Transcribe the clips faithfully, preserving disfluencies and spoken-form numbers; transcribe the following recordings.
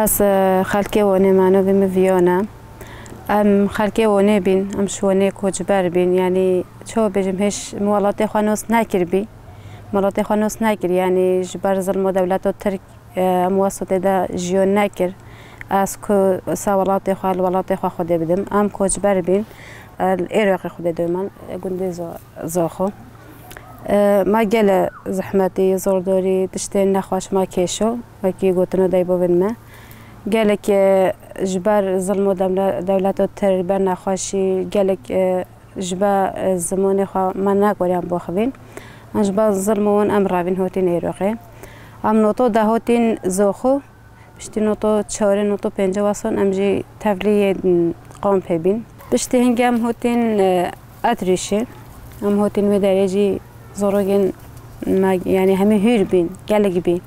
Ez, e, xelkê Wanê me, navê min Viyane. Em xelkê Wanê bîn, em ji Wanê koçber bîn. Yanî çawa bêjim, hêj min welatê xwe nas nekiribî. Welatê xwe nas nekir, yanî ji ber zilm û dewleta Tirk, e, em wesa tê de jiyan nekir. Ez ku wisa welatê xwe, li welatê xwe Xwedê bidim. Em koçber bîn. E, li Êraqê Xwedê dewman, e, gundê Zo-, Zoxo. E, ma gele zehmetî, zordorî, tiştên nexweş ma kêşo, wekî gotina daybovên me. Gelek, e, ji ber zilm û demle-, dewleta Tirk, ber nexweşî, gelek, e, ji ber, e, zimanê xwe me nekoriyan bixivîn. Em ji ber zilm û wan em revîn hotîn Êroqê. Em noto de hotîn Zoxo. Piştî noto çarê, noto pêncê weson em jî tevlî yê kampê bîn. Piştî hingê em hotîn, e, Etrîşê. Em hotîn wê derê jî zorogên me, yanî hemî hûr bîn, gelek bîn.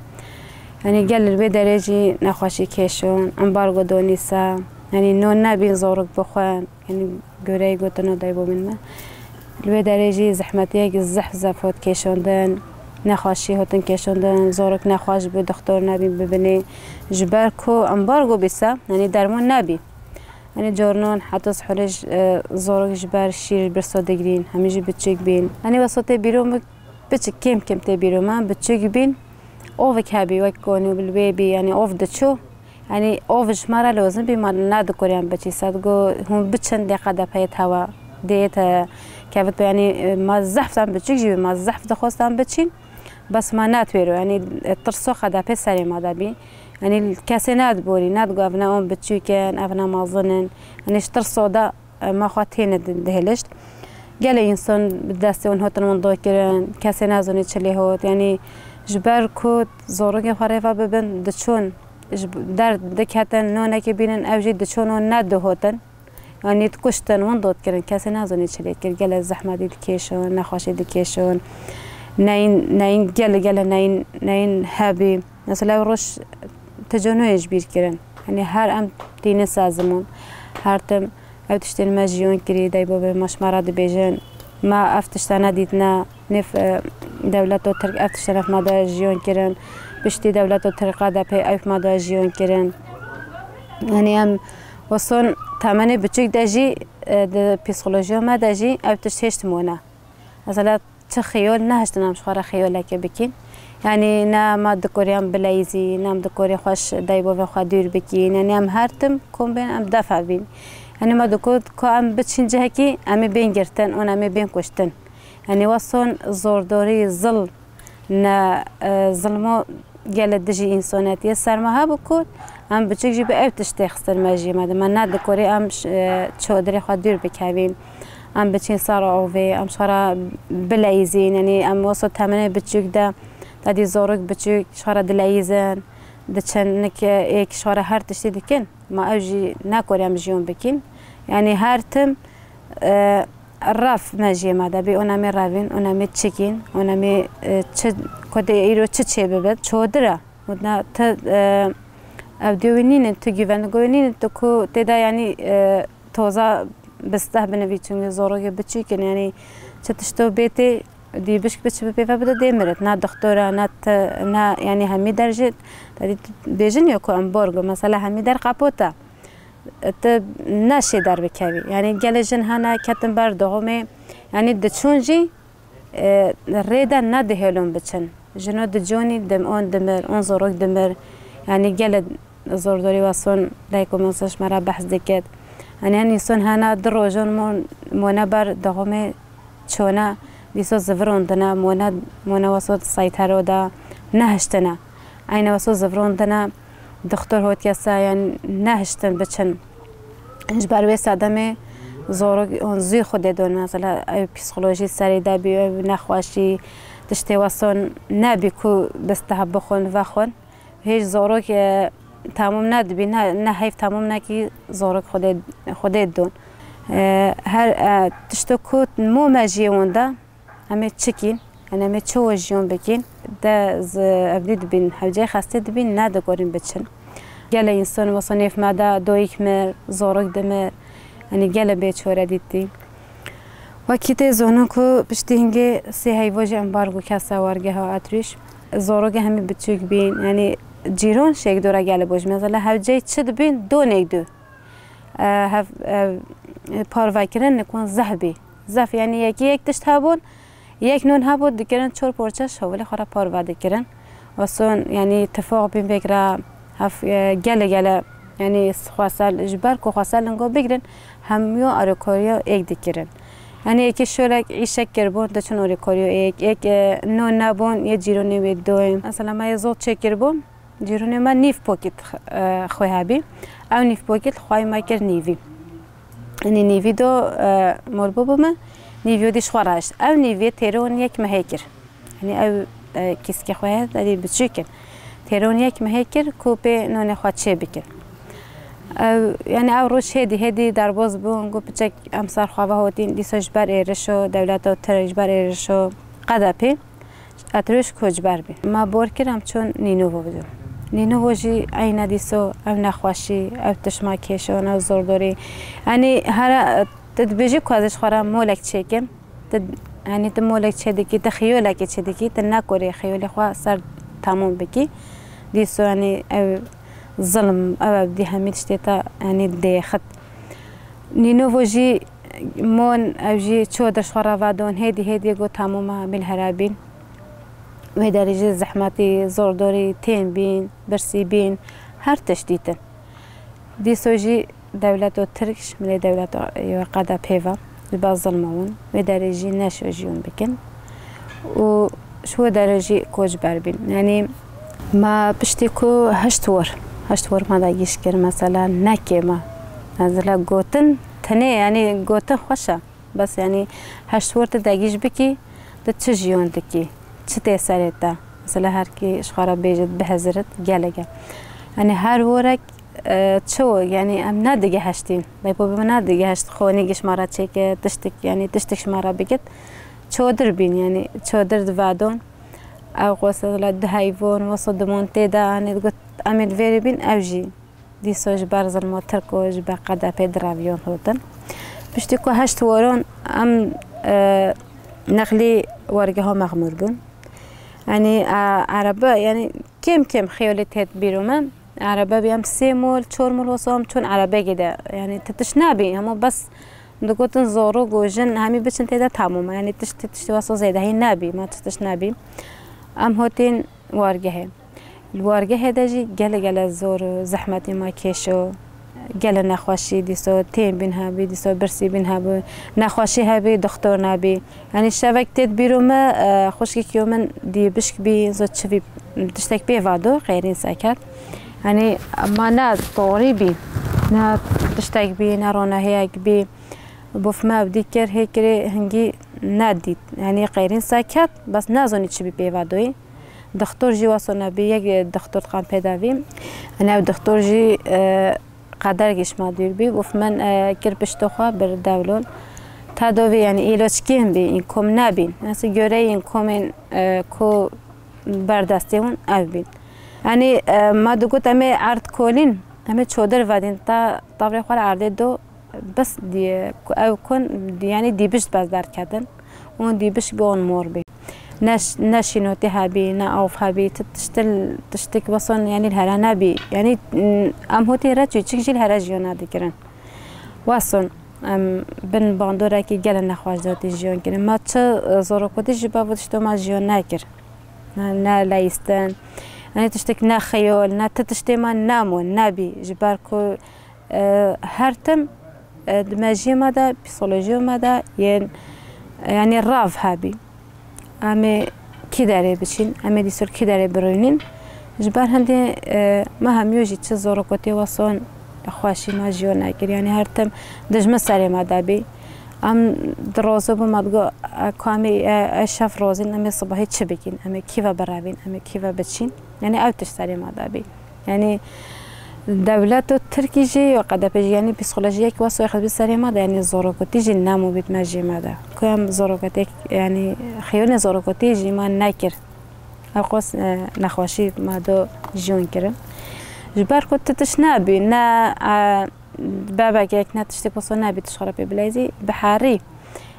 Yanî gel li wê derê jî nexweşî kêşon, embargo donî se. Yanî non nebîn zorok bixwin. Yanî goreyê gotina daybovên me. Li wê derê jî zehmetiyek zehf zehf hot kêşandin, nexweşî hotin kêşandin, zorok nexweş bû, doktor nebî bibinê. Ji ber ku embargo bî se, yanî derman nebî. Yanî corinan heta sihurê ji, e, zorok ji ber şîr birso digirîn, hemî jî biçûk bîn. Yanî wesa tê bîro min, biçik kêm kêm tê bîro min, biçûk bîn. Ovik hebî, wek konû li wê bî, yanî ov diçû. Yanî ov ji me re lozim bî, me nedikuriyan biçî. Se digo hûn biçin, dê qedepeyê tewa, dê te kevit be. Yanî, e, me zehf em biçûk jî bî, me zehf dixwest em biçîn. Bes me netwêro, yanî, e, tirso qedepê serê me de bî. Yanî kesê nediborî, nedigo ev ne on biçûk in, ev ne mezin in. Yanî ji tirso de, e, me xwe têne di-, dihêlişt. Gelê însan bi destê wan hatin winda kirin, kesê nezanî çi lê hat. Yanî ji ber ku zorokê xwe rêve bibin, diçûn ji b-, der diketin, nonekê bînin, ew jî diçûn û nedihotin. Yanî dikuştin, winda dikirin, kesê nezanî çi lê kir. Gelê zehmetî dikêşin, nexweşî dikêşin. Neyên, neyên gelê, gelê neyên, neyên hebî. Mesela ew roj ti canoyê ji bîr kirin. Yanî her em tînin ser ziman. Her tim Ew tiştên me jiyan kirî, daybavê me ji me re dibêjin, me ev tiştane dîtine, nêv, e, dewleta Tirk ev tiştane me de jiyan kirin, piştî dewleta Tirk qedepê ew me de jiyan kirin. Yanî em weson temenê biçûk de jî, e, di psîkolojiya me de jî ew tişt hêşt mane. Mesela Çi xiyol nehiştin em ji xwe re xiyolekê bikîn. Yanî ne me dikorî em bileyîzî, ne em dikorî xwe ji daybavê xwe dûr bikîn. Yanî em her tim kom bên em defa bîn. Yanî me dikot ku em biçîn cihekî em ê bên girtin û em ê bên kuştin. Yanî weson zordorî, zilm, ne, e, zilmo gele dijî însanetiyê ser me hebû ku em biçûk jî bi ew tiştê xistin mejiyê me de. Me nedikorî em ş-, e, çadirê xwe dûr bikevîn. Em biçîn ser avê, em ji xwe re bileyîzîn. Yanî em wesa temenê biçûk de, tedî zarok biçûk ji xwe re dileyîzin, diçin, nik êk ji xwe re her tiştî dikin. Me ew jî nekorî em jiyan bikîn. Yanî her tim, e, rev mejiyê me de bî, û nemê revîn, û nemê çikîn, û nemê, e, çi, ku dê îro çi çê bibit, çadir e. Gotina te, e, ew diyo wî nînin, tu güvenlik wî nînin, tu ku tê de, yanî, e, toza bisteh binivî, çunge zorogê biçûk in, yanî çi tişto bê tê, dî bişk bi çi bi pê ve bide dê mirit. Ne doktor e, ne te, ne, yanî hemî der jî, tedî bêjin ya ku embargo, mesela hemî der kapot e. Tu neşê derbikevî. Yanî gelê jin hene ketin ber dixumê, yanî diçûn jî, e, rê de nedihêlon biçin. Jino diconî dim-, on dimir, on zorok dimir. Yanî gelê zordorî weson dayko min ji me re behs dikit. Yanî hin însan hene du rojon mon-, mone ber dixumê çone, dîsa zivirondine, mone, mone weso seytero de nehiştine. Eyne weso zivirondine, dixtor hot kese, yan nehiştin biçin. Ji ber wê sedemê zorok hûn zû Xwedê don, mesela ew psîkolojî serê de bî, ew nexweşî, tiştê weson nebî ku bisteh bixwin, vexwin. Hêj zorok, e, tamam nedibî, ne, ne heyv tamam nekî zorok Xwedê, Xwedê don. E, her, e, tişto ku mo mejiyê wan de, em ê çikîn, em ê çi jiyan bikîn, de z-, evdî dibîn, hewceyê xestê dibîn, nedikorîn biçin. Gelê însan wesa nêv me de doyîk mir, zorok dimir, yanî gelê bêçare dîtî. Wekî tê zonin ku piştî hingê sê heyva jî embargo kese wargeha Etrîş. Zorogê hemî biçûk bîn, yanî cîron şêk dora gelê bû. Ji mesela hewceyî çi dibîn, donêk dû. E, hev, e, parvekirin nikwan zehf bî. Zehf, yanî yekî yek tişt hebûn, yek non hebû, dikirin çor porçe şevilê xwe re parve dikirin. Weson, yanî tifaq bîn vêk re hev, e, gele gele, yanî xwesel, ji ber ku xwesel lingo bigirin, hemiyo arekoriyo êk dikirin. Yanî yekî şolek îşek kiribûn, diçin arekoriyo êk, êk, e, non nebûn, yê cîronê wê doyên. Mesela me yê zot çêkiribûn. Cîronê me nîv pokît, e, xwe hebî. Ew nîv pokît xwayê me kir nîvî. Yanî nîvî do, e, mor bû bi me, nîvî dî ji xwe re hişt. Ew nîvî têron yek mehê kir. Yanî ew, e, kîskê xwe heye, tedî biçûk in. Têron yek mehê kir ku pê nonê xwe çê bikin. Ew, yanî ew roj hêdî hêdî derbas bûn, got piçek em ser xwe ve hotîn, dîsa ji ber êrişo, dewleto Tirk ji ber êrişo, qedepê. Etrûş koçber bî. Me bor kir em çûn Nînovo bidin. Nînovo jî eyne dîso ew nexweşî, ew tişt ma kêşon, ew zordorî. Yanî here tu dibêjî ku ez ji xwe re molek çêkim. Tu, yanî tu molek çêdikî, tu xiyolekê çêdikî, tu nekorê xiyolê xwe ser temûm bikî. Dîso yanî ew zilm, ew ew dî hemî tiştê te yanî dêxit. Nînovo jî mon, ew jî ço der ji xwe re vedon, hêdî hêdî got temûm e, hemî li here bîn. Wê derê jî zehmetî, zordorî, tên bîn, birsî bîn, her tişt dîtin. Dîso jî dewleto Tirk ji milê dewleto, e, qede pê ve, ji ber zilma wan, wê derê jî neşo jiyon bikin. Û ji wê derê jî koçber bîn. Yanî me piştî ku heşt wor, heşt wor me dagîş kir, mesela ne kêm e. Ez le gotin tenê, yanî gotin xweş e. Bes, yanî, heşt wor tu degîş bikî, tu çi jiyon dikî, çi tê serê te? Mesela, her kî ji xwe re bêjit, bihezirit, gelek e. Yanî, her worek, e, çi wo, yanî, em nedigihiştîn. Lê bo bi me nedigihişt, xonî ji me re çêke, tiştik, yanî, tiştik ji me re bigit. Çodir bîn, yanî, çodir divadon. Ew, mesela, du heyvon, wesa dimon tê de, yanî, digot, em ê li vêrê bîn, ew jî. Dîso ji ber zilma Tirk û ji ber qedepê diraviyon hotin. Piştî ku heşt weron em, e, nexlî wargeha mexmûr bûn. Yanî, e, erebe, yanî kêm kêm xeyolê têt bîro me. Erebe bî em sê mol, çor mol wesa em çûn erebekê de. Yanî ti tişt nabî, hema bes digotin zorok û jin hemî biçin tê de tamam e. Yanî tişt, tiştê wesa zêdehî nabî, ma çi tişt nabî. Em hotên wargehê. Li wargehê de jî gele gele zor û zehmetî ma kêşo, gele nexweşî dîso tên bîn hebî, dîso birsî bîn hebî, nexweşî hebî, doxtor nebî. Yanî şevek têt bîro me, e, xwişkekî min dî bişk bî, zot çivî tiştek pê vado, qeyrîn seket. Yanî ma ne torî bî, ne tiştek bî, ne ronahiyek bî. Bof me ev dî kir, hê kirê hingî nedît. Yanî qeyrîn seket, bes nezanî çi bî pê vadoyî. Dixtor jî wesa nebî, yek dixtor diqan pê de bî. Yanî ew dixtor jî, e, qeder giş me dûr bî. Ûf min, e, kir pişto xwe bir dewlol. Tedavî, yanî îloç kêm bî, în kom nebîn. Nasıl göre în komên, e, ku berdestê hûn ev bîn. Yanî, e, me digot em ê erd kolîn, em ê çodir vedîn, ta tavrê xwe re erdê do. Bes diye ku ew kun, yanî dîbişt bes derketin. Û dîbişt bi on mor bî. Ne ş-, ne şînotî hebî, ne av hebî, ti tiştil, tiştik beson, yanî li here nebî. Yanî, m, em hotê re çûçik jî li here jiyo nedikirin. Weson, em bin bandorekî gele nexweş de tê jiyon kirin. Ma çi, e, zorokotî jî bavo tişto ma jiyo nekir. Ne, ne leyistin. Yanî tiştik ne xeyol, ne ti tiştê ma nemo, nebî. Ji ber ku E, her tim, e, di mejiyê me de, psîkolojiyê me de yên, e, yanî rav hebî. Em ê kî derê biçîn, em ê dîsor kî derê birûnîn. Ji ber hindê, e, me hemiyo jî çi zorokotiyê weson xweşî me jiyo nekir. Yanî her tim dijmin serê me de bî. Em di rozo bû me digo, e, ku em ê, e, e, şev rozîn, em ê sibahî çi bikîn, em ê kî ve birevîn, em ê kî ve biçîn. Yanî ew tişt serê me de bî. Yanî dewleto Tirkî jî û Q D P jî, yanî psîkolojiyek wesa xwe bi serê me de, yanî zorokotî jî nemo bît mejiyê me de. Ku em zorokotiyek, yanî xeyolê zorokotî jî me nekir. Ew qos, e, nexweşî me do jiyon kirin. Ji ber ku ti tişt nebî, ne, e, bebekek, ne tiştek wisa nebî, tu ji xwe re pê bileyzî, bi herî.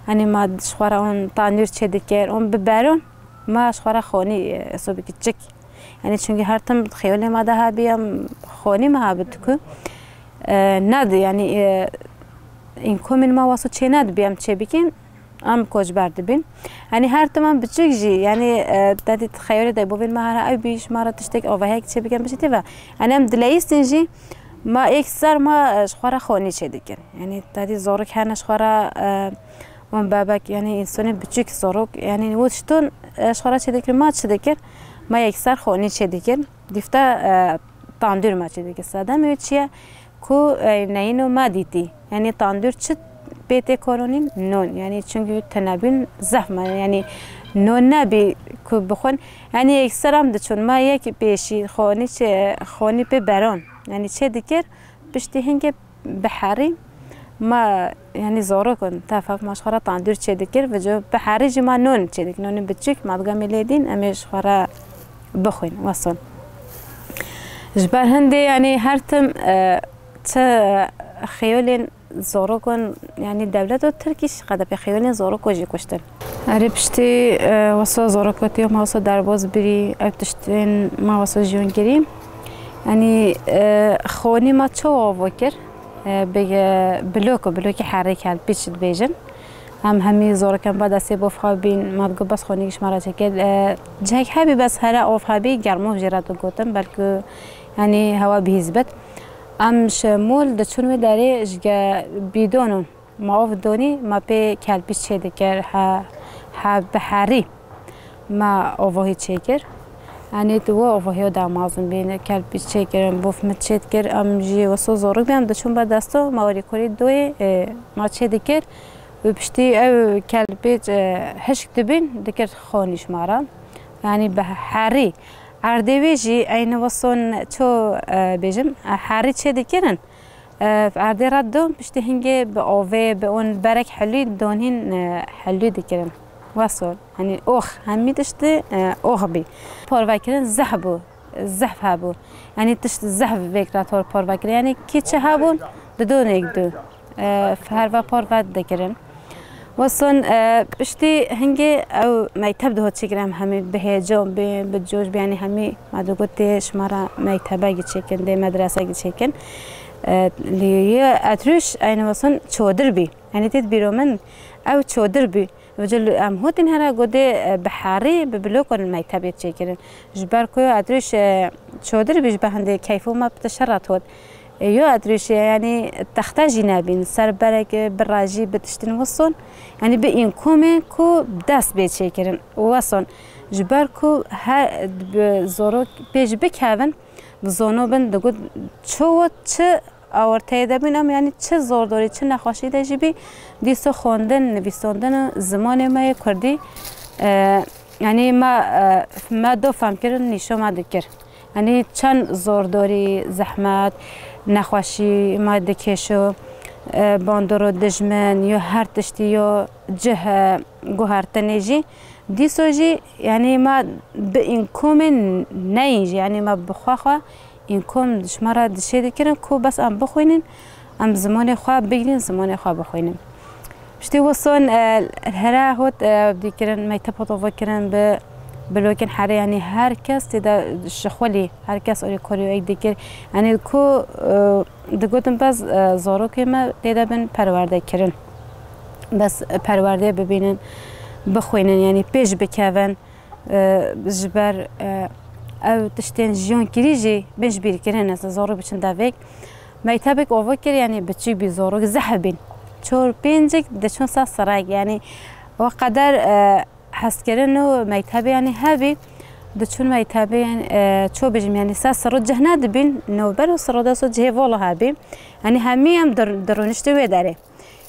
Yanî me ji xwe re on tanûr çêdikir, on biberon, me ji xwe re xonî, e, sobî kiçik. Yanî çunkî her tim xeyolê me de hebî, em xonî me hebî diku, e, nedi, yanî, e, înkomên me wesa çê nedibî em çê bikin, em koçber dibin. Yanî her tim em biçûk jî, yanî, e, te dî xeyolê de bovên me here ew bî, ji me re tiştek avahiyek çê bikin, biçî tê ve. Yanî em dileyîstin jî, me êk ser me, e, ji xwe re xonî çê dikir. Yanî te dî zorok hene ji xwe re, e, wan bebek, yanî însanê biçûk zorok, yanî wî tişton, e, ji xwe re çê dikir, me çi dikir? Me êk ser xonî çê dikir. Dîfte, e, tandûr me çê dikir. Sedemê wê çi ye? Ku, e, neyîno me dîtî. Yanî tandûr çi pê tê koronîn? Non. Yanî çunkî tenebûn zehf me. Yanî non nebî ku bixwin. Yanî êk ser em diçûn. Me yek pêşî xonî çê, xonî pê beron. Yanî çê dikir. Piştî hingê bi herî me, yanî zorok in, tev hev me ji xwe re tandûr çê dikir, vêca bi herî jî me non çê dikir. Nonên biçûk me digot em ê lê dîn, em ê ji xwe re bixwîn, wesa. Ji ber hindê, yanî her tim, e, çi xeyolên zorok in, yanî dewleto Tirkî jî qede pê xeyolên zoroko jî kuştin. Erê piştî, e, wesa zorokotiya me wesa derbas birî, ew tiştên me wesa jiyan kirî. Yanî, e, xonî me çawa ava kir? E, bi, e, bloko, blokê herê kelpîç dibêjin. Em hemî zorokan ba destê bov xwe bîn, me digot bes xonî ji me re çêkir. E, cihek hebî bes here av hebî, germov jê re digotin, belkî, yanî hewa bihîz bit. Em ji mol diçûn wê derê ji ge bîdonon. Ma ov donî, ma pê kelpîç çê dikir, he, he bi herî ma ovahî çêkir. Yanî tu we ovahiya da mezin bîn, kelpîç çêkirin, bof mit çêdikir, em jî wesa zorok bî, em diçûn ber desto, ma werî kurî doyê, e, ma çê dikir. Û piştî ew kelpîç, e, hişk dibîn, dikir xonî ji ma re. Yanî bi herî. Erdê wê jî eyni weson ço, e, bêjim, e, herî çê dikirin. E, erdê re don, piştî hingê bi ovê, bi on berek helû donîn, e, helû dikirin. Weso, yanî ox, hemî tiştî, e, ox bî. Parvekirin zehf bû, zehf hebû. Yanî tişt zehf vêk re tor parvekirin. Yanî kî çi hebûn, didon êk du. E, her ve parve dikirin. Weson, e, piştî hingê ew mekteb dihat çêkirin, em hemî bi heyecan bî, bi coş bî, yanî hemî me digot tê ji me re mektebekî çêkin, dê medresekî çêkin. E, lê yê etrûş eyni weson çodir bî. Yanî tê di bîro min ew çodir bî. Vêca li em hotîn here got dê, e, bi herî bi blokon mektebê çêkirin. Ji ber ku etrûş, e, çodir bî, ji ber hindê keyfo me bi tişt re hot. E, yo etrûşê, yanî texte jî nebîn, ser berek, e, bi rajî, bi tiştên weson, yanî bi înkomê ku dest bê çêkirin, weson. Ji ber ku her, bi zorok pêş bikevin, bi zono bin, digot, ço çi awirteyê de bin, em yanî çi zordorî, çi nexweşî de jî bî, dîso xwendin, nivîsandin û zimanê me yê kurdî, e, yanî me, e, me do femkirin, nîşo me dikir. Yanî çend zordorî, zehmet, nexweşî me dikêşo, e, bandoro dijmin, yo her tiştî, yo cih, e, guhertinê jî. Dîso jî, yanî me bi înkomê neyîn jî, yanî me bi xwe xwe înkom ji me re dişê dikirin ku bes em bixwînin, em zimanê xwe bigirîn, zimanê xwe bixwînin. Piştî weson, e, here hot, e, dikirin, mekteb hot ava kirin bi blokên herê, yanî her kes tê de şixulî, her kes alîkarî wek dikir. Yanî ku, e, digotin bes, e, zarokê me tê de bin perwerde kirin. Bes perwerdeyê bibînin, bixwînin, yanî pêş bikevin. E, ji ber, e, ew tiştên jiyan kirî jî bin ji bîr kirin, ez zarok biçin devêk. Mektebek ova kir, yanî biçûk bî, zarok zehf bîn. Çor pêncik diçûn ser sirek, yanî o qeder, e, hezkirin û mektebê, yanî hebî, diçûn mektebê, yanî, e, ço bijim, yanî ser siro cih nedibîn, navber û siro de so cihê vala hebî. Yanî hemî em dir-, dirûniştin wê derê.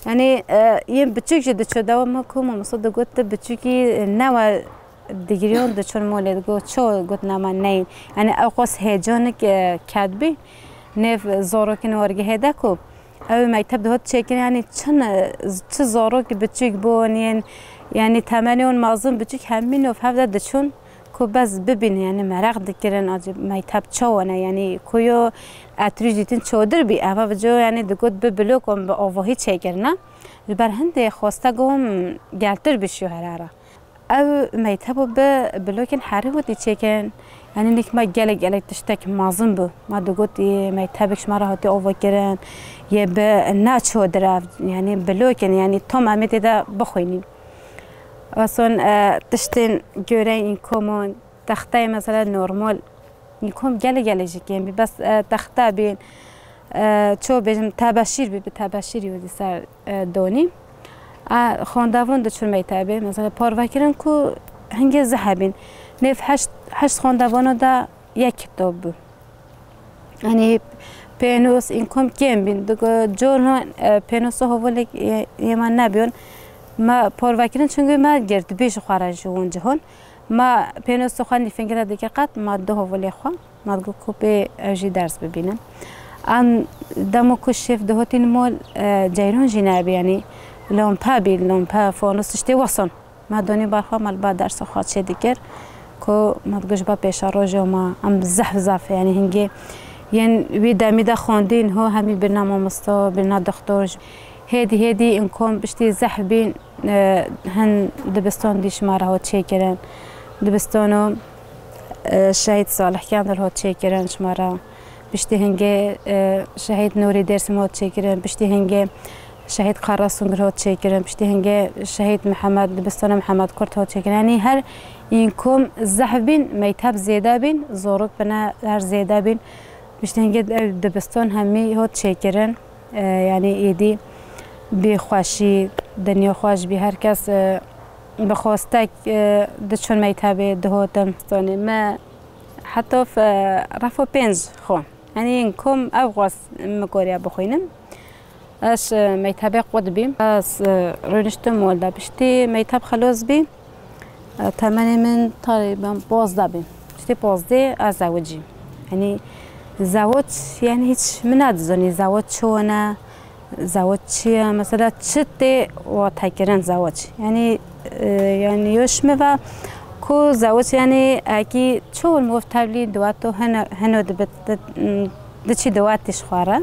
Yanî, e, yên biçûk jî diçû dewa me ku mamoste digot, tu biçûkî newe digiriyon diçûn molê, digot, ço got nema neyîn. Yanî ew qas heyecanik, e, kedbî. Nêv zarokin wergehê de ku ew mekteb dihat çêkin, yanî çi ne, çi zarokî biçûk bûn, yên, yanî temenê wan mezin biçûk hemî nov hev de diçûn. Ku bes bibînin, yanî meraq dikirin, acî mekteb çawa ne, yanî ku yo etrûş dîtin çodir bî, eva vico, yanî digot bi blokon bi avahî çêkirine. Ji ber hindê xweste gom geltir bişiyo herara. Ew mektebo bi blokên herî hotî çêkirin, Yanî nik me gelek gelek tiştek mezin bû. Me digot, yê mektebek ji me re hatî avakirin, yê bi ne çi ho direv, yanî bi lok in, yanî tom em ê tê de bixwînîn. Eson, e, tiştên goreyên înkoman, texteyê mesela normal, înkom gelek gelek jî kêm bî, bes, e, texte bîn, e, ço bêjim tebeşîr bî, bi tebeşîrî wê di ser, e, donî. A, xwendevon diçûn mektebê, mesela parvekirin ku hingê zehf bîn. Nêv heşt, heşt xwendevano de yek kitab bû. Yanî pênûs, înkom kêm bîn. Digo, cor ho, e, pênûsa hovilê yê, yê me nebîyon. Me parvekirin, çunku me girdibî ji xwe re ji wan cihon. Me pênûsa xwe nîfingire dike qet, me du hovilê xwe. Me digot ku pê ew jî ders bibînin. Em demo ku şêf dihotîn mol, e, ceyran jî nebî, yanî lompe bî, lompe, fanûs, tiştê weson. Me donî bar xwe, me li ba dersa xwe çê dikir ku me digot ji ba pêşerojê me em zehf zaf, yanî hingê yên wî demî de xwendîn ho hemî birina mamosta, birina doxtor. Hêdî hêdî înkom piştî zehf bîn, e, hin dibistan dî ji me re hat çêkirin. Dibistano, e, Şehîd Salih Kendir hat çêkirin ji me re. Piştî hingê, e, Şehîd Nûrî Dêrsim hat çêkirin. Piştî hingê Şehîd Qara Sungir hat çêkirin. Piştî hingê Şehîd Mihemed, dibistana Mihemed Kurt hat çêkirin. Yanî her înkom zehf bîn, mekteb zêde bîn, zorok bine her zêde bîn. Piştî hingê ev dibistan hemî hat çêkirin. E, yanî êdî bî xweşî, dinya xweş bî, her kes, e, bi xwestek, e, diçûn mektebê, dihotin. Sonê me heta, e, refa pênc xwe. Yanî înkom ev xwest min koriya bixwînim. Ez, e, mektebê qut bîm. Ez, e, rûniştim mol de. Piştî mekteb xelos bî. E, temenê min teqrîben pazdeh bî. Piştî pazdeh ez zewicîm. Yanî zewic, yanî hiç min nedizanî zewic çi ne, zewic çi ye, mesela çi tê watekirin zewic. Yanî, e, yanî yo ji min ve ku zewic yanî ekî çi ol mov tevlî dueto heno, heno dibit, di, diçî dewatî ji xwe re.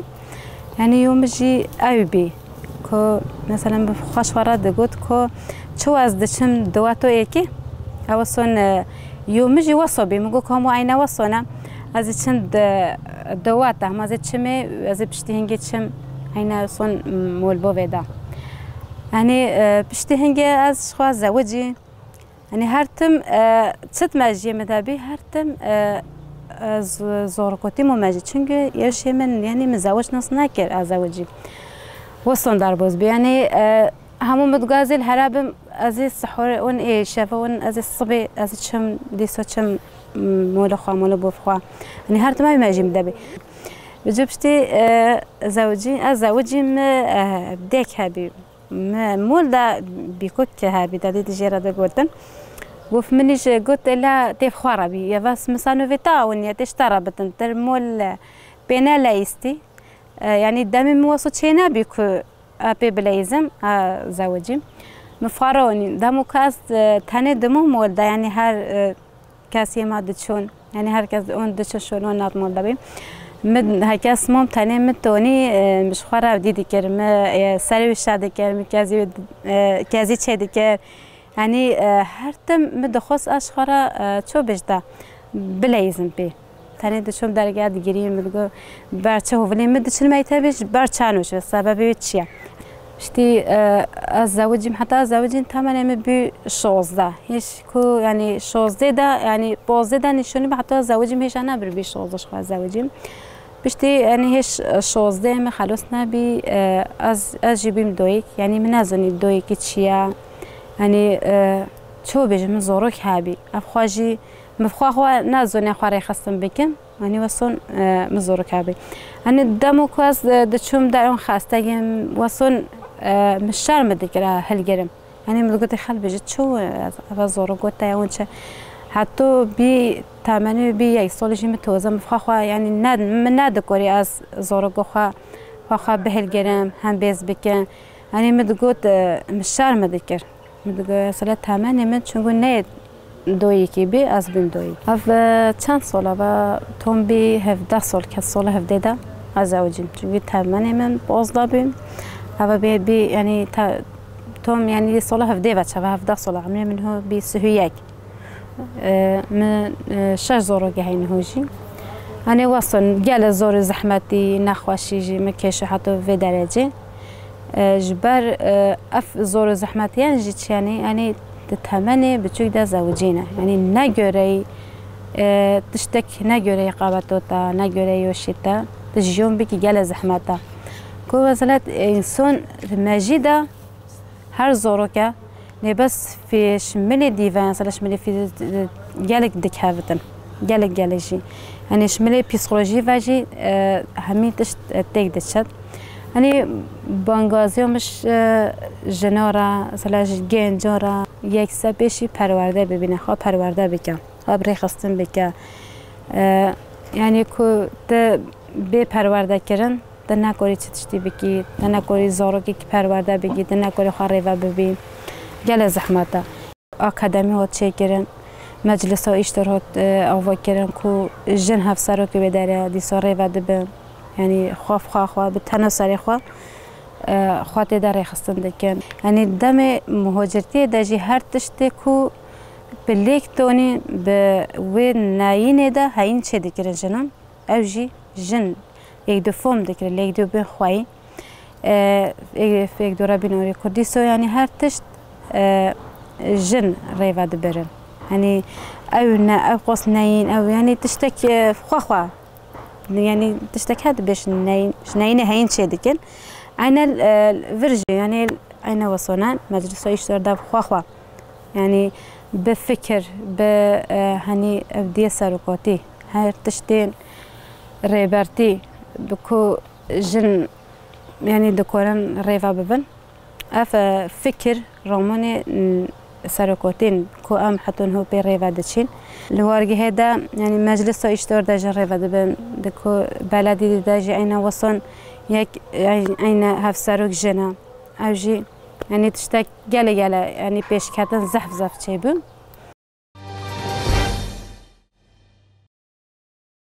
Yanî yo min jî ew bî ku mesela min bi xwe ji xwe re digot ku çi ez diçim dewato êkê, ew son, e, yo min jî wesa bî. Min got ku hemû eyne wesa ne. Ez ê çim de, dewata, hema ez ê çimê, ez ê piştî hingê çim eyne son molbovê de. Yanî, e, piştî hingê ez ji xwe zewicî. Yanî her tim, e, çi di mejiyê min de bî, her tim, e, e, z-, zorkotî bû mejî. Çunku yeşê min, yanî min zewic nas nekir, ez zewicî. Weston derbas bî. Yanî, e, hemû min digot ez ê li here bim, ez ê sihorê ûn ê şevê ûn ez ê sibê, ez ê çim, dîsa çim, m, mola xwe, mola bov xwe. Yanî her tim ev mejî min de bî. Bi cû piştî, e, zewicî, ez zewicî min, e, dêk hebî. Mi mol de bîkot ke hebî, dadî di jê re de gotin. Gof min jî got, ela tê xwe re bî. Ya vas misano vê ta awin ya tê ji te re bitin. Ter mol pê ne leyîstî. E, yanî demê min weso çê nebî ku e pê bileyîzim, e, zewicîm. Mi fare onî. Demo ku ez, e, tenê dimû mol de, yanî her, e, kes yê me diçûn. Yanî her kes on diçûn şûn on nat mol de bî. Min her kes mom tenê min tonî, e, min ji xwe re dî dikir. Min, e, serê wî şe dikir. Min kezî, e, kezî çê dikir. Yanî, e, her tim min dixwest ez ji xwe re, e, ço bêjte bileyîzim pê. Tenê diçûm derge digirîm, min digot, ber çi hovilê min diçin mektebê, ji ber çi nûşe, sebebê wê çi ye? Piştî, e, ez zewicîm, heta ez zewicîm temenê min bû şozdeh. Hêj ku, yanî şozdeh de, yanî pozdeh de nîşanî bû, heta ez zewicîm hêja nebir bî şozdeh ji xwe zewicîm. Piştî, yanî hêj şozdeh min xelos nebî, e, ez, ez jî bîm doyik. Yanî min nezanî doyikî çi ye. Yanî, e, ço bêjim min zorok hebî. Ev xwe jî, min xwe xwe nezanî xwe rêxistin bikim. Yanî weson, e, min zorok hebî. Yanî demo ku ez, e, diçûm deron xestegim, weson, e, min şerm dikir, e, hilgirim. Yanî min digotê xelbê ji çi, e, ez, eva zorok gote ya hûn çi. Heto bî temenê bî yek solî jî min toze, min xwe xwe, yanî ne, min nedikorî ez zorok xwe, xwe xwe bihilgirim, hem bêz bikim. Yanî min digot, e, min şerm dikir. Min digot, mesela temenê min çunku ne doyîkî bî, ez bîm doyîk. Ev, e, çend sal e? Ev tom bî hevdeh sal, ke sola hevdeh de ez zewicîm. Çunku temenê min pozdeh bî. Ev bî, bî, yanî te-, tom, yanî sola hevdeh ve çava, hevdeh sal e. Emrê min ho bî sih û yek. E, min, e, şeş zorokê heyne hûn jî. Hanê weston gelek zor û zehmetî, nexweşî jî min kêşo heto vê derecê. E, ji ber, e, ev zor û zehmetiyan jî çi, yanî, yanî di temenê biçûk de zewicîne. Yanî ne göreyî, e, tiştek ne göreyî qebetota, ne göreyî yoşîte. Tu jiyon bikî gelek zehmeta. Ku mesela însan mejî de her zoroke, lê bes fê şmilê dîve, mesela şmilê fî gelek dikevitin. Gelek gelek jî. Yanî şmilê psîkolojî ve jî, e, hemî tişt, e, têk diçet. Hanî bangaziya min ji, e, jina re, mesela ji genca re, yekse pêşî perwerde bibîne, xwe perwerde bike, xwe bi rêxistin bike. E, yanî ku tu bê perwerde kirin, tu nekorî çi tiştî bikî, tu nekorî zarokekî perwerde bikî, tu nekorî xwe rêve bibî. Gelek zehmet e. Akademî hat çêkirin, meclisa îştor hat, e, ava kirin ku jin hevserokê wê derê dîsa rêve dibin. Yanî xwe bi xwe xwe, bi tena serê xwe, e, xwe tê de rêxistin dikin. Yanî demê muhacirtiyê de jî her tiştê ku bi lêk tonî bi wê neyînê de heyîn çêdikirin jinan. Ew jî jin êk du fom dikirin, lê êk du bên xweyî. E, êk, êk du re bîn orê kurdî so, yanî her tişt, e, jin rêve dibirin. Hanî ew ne, ew qos neyîn, ew yanî tiştek, e, xwe xwe. Yanî tiştek her dibêjin neyîn, ji neyînê heyîn çêdikin. Eynel, e, vir jî, yanî eyne wesone, meclisa îştor de xwe xwe. Yanî bi fikir, bi, e, hanî ev diye serokatî, her tiştên rêbertî bi ku jin, yanî dikorin rêve bibin. Ev, e, fikir ramanê, n-, serokatîn ku em heton ho pê rêve diçîn. Li wargehê de, yanî meclisa îştor de jin rêve dibin, di ku beledî de jî eyne weson yek, ey-, eyne hevserok jin e. Ew jî, yanî tiştek gele gele, yanî pêşketin zehf zehf çêbû.